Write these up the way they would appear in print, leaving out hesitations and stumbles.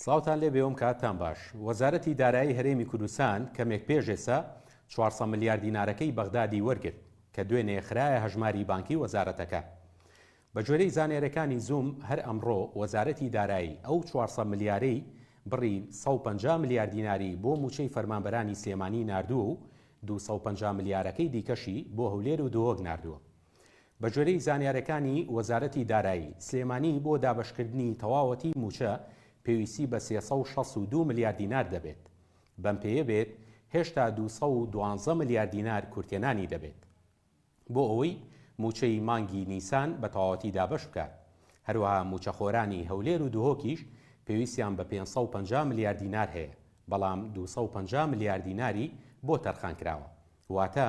سڵاوتان لێ بێ و کاتتان باش. وەزارەتی دارایی هەرێمی کوردستان کەمێک پێش ئێستا 400 ملیار دینارەکەی بەغدادی وەرگرت کە دوێنێ خرایە هەژماری بانکی وەزارەتەکە. بە گوێرەی زانیاریەکانی زووم هەر ئەمڕۆ وەزارەتی دارایی ئەو 400 ملیارەی بڕی 150 ملیار دیناری بۆ مووچەی فەرمانبەرانی سلێمانی ناردووە و 250 ملیارەکەی دیکەشی بۆ هەولێر و دهۆک ناردووە. بەگوێرەی زانیارەکانی وەزارەتی دارایی، سلێمانی بۆ دابەشکردنی تەواوەتی مووچە پێویستی بە 362 ملیار دینار دەبێت، بەم پێیە بێت هێشتا 212 ملیار دینار کورتهێنانی دەبێت بۆ ئەوەی مووچەی مانگی نیسان بە تەواوەتی دابەش بکات، هەروەها مووچەخۆرانی هەولێر و دهۆکیش پێویستیان بە 550 ملیار دینار هەیە، بەڵام 250 ملیار دیناری بۆ تەرخانکراوە. واتە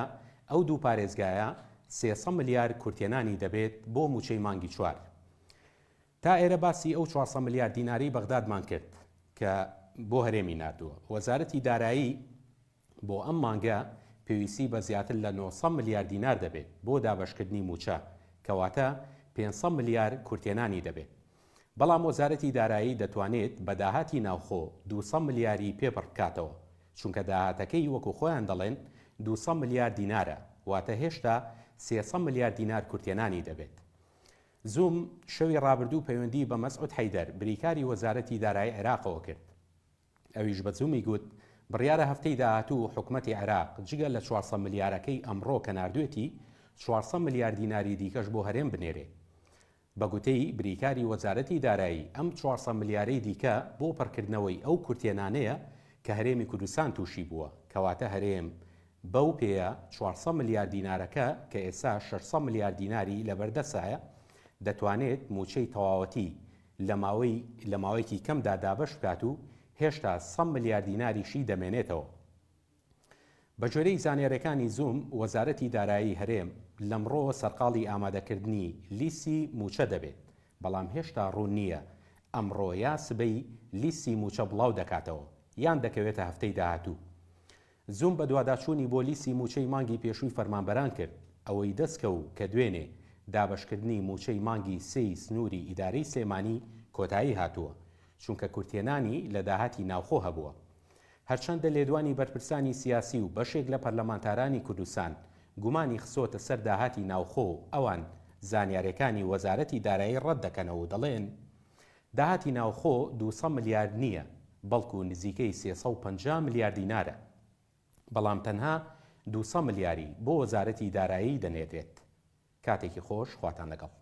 ئەو دوو پارێزگایە 300 ملیار کورتهێنانی دەبێت بۆ مووچەی مانگی چوار. تا ئێرە باسی ئەو 400 ملیار دینارەی بەغدادمان کرد کە بۆ هەرێمی ناردووە. وەزارەتی دارایی بۆ ئەم مانگە پێویستی بە زیاتر لە 900 ملیار دینار دەبێت بۆ دابەشکردنی مووچە، کەواتە 500 ملیار کورتهێنانی دەبێت. بەڵام وەزارەتی دارایی دەتوانێت بە داهاتی ناوخۆ 200 ملیاری پێ پڕ بکاتەوە، چونکە داهاتەکەی وەکو خۆیان دەڵێن 200 ملیار دینارە، واتە هێشتا 300 ملیار دینار کورتهێنانی دەبێت. زووم شەوی ڕابردوو پەیوەندی بە مەسعود حەیدەر، بریکاری وەزارەتی دارایی عێراقەوە کرد. ئەویش بە زوومی گوت، بڕیارە هەفتەی داهاتوو حکومەتی عێراق جگە لە 400 ملیارەکەی ئەمڕۆ کە ناردوێتی، 400 ملیار دیناری دیکەش بۆ هەرێم بنێرێ. بە گوتەی بریکاری وەزارەتی دارایی، ئەم 400 ملیارەی دیکە بۆ پڕکردنەوەی ئەو کورتهێنانەیە کە هەرێمی کوردستان تووشی بووە، کەواتە هەرێم بەو پێیە 400 ملیار دینارەکە کە ئێستا 600 ملیار دیناری لەبەردەستایە، دەتوانێت مووچەی تەواوەتی لە ماوەی لە ماوەیەکی کەمدا دابەش بکات و هێشتا 100 ملیار دیناریشی دەمێنێتەوە. بەگوێرەی زانیارییەکانی زووم، وەزارەتی دارایی هەرێم لەمڕۆوە سەرقاڵی ئامادەکردنی لیستی مووچە دەبێت، بەڵام هێشتا ڕوون نییە ئەمڕۆ یا سبەی لیستی مووچە بڵاو دەکاتەوە یان دەکەوێتە هەفتەی داهاتوو. زووم بەدواداچوونی بۆ لیستی مووچەی مانگی پێشووی فەرمانبەران کرد، ئەوەی دەستکەوت کە دوێنێ دابەشکردنی مووچەی مانگی سێی سنووری ئیدارەی سلێمانی کۆتایی هاتووە، چونکە کورتهێنانی لە داهاتی ناوخۆ هەبووە. هەرچەندە لێدوانی بەرپرسانی سیاسی و بەشێک لە پەرلەمانتارانی کوردستان گومانی خسۆتە سەر داهاتی ناوخۆ و ئەوان زانیارێکانی وەزارەتی دارایی ڕەت دەکەنەوە و دەڵێن داهاتی ناوخۆ 200 ملیار نییە بەڵکو نزیکەی 350 ملیار دینارە بەڵام تەنها 200 ملیاری بۆ وەزارەتی دارایی دەنێررێت. کاتێکی خۆش خواتان لەگەڵ.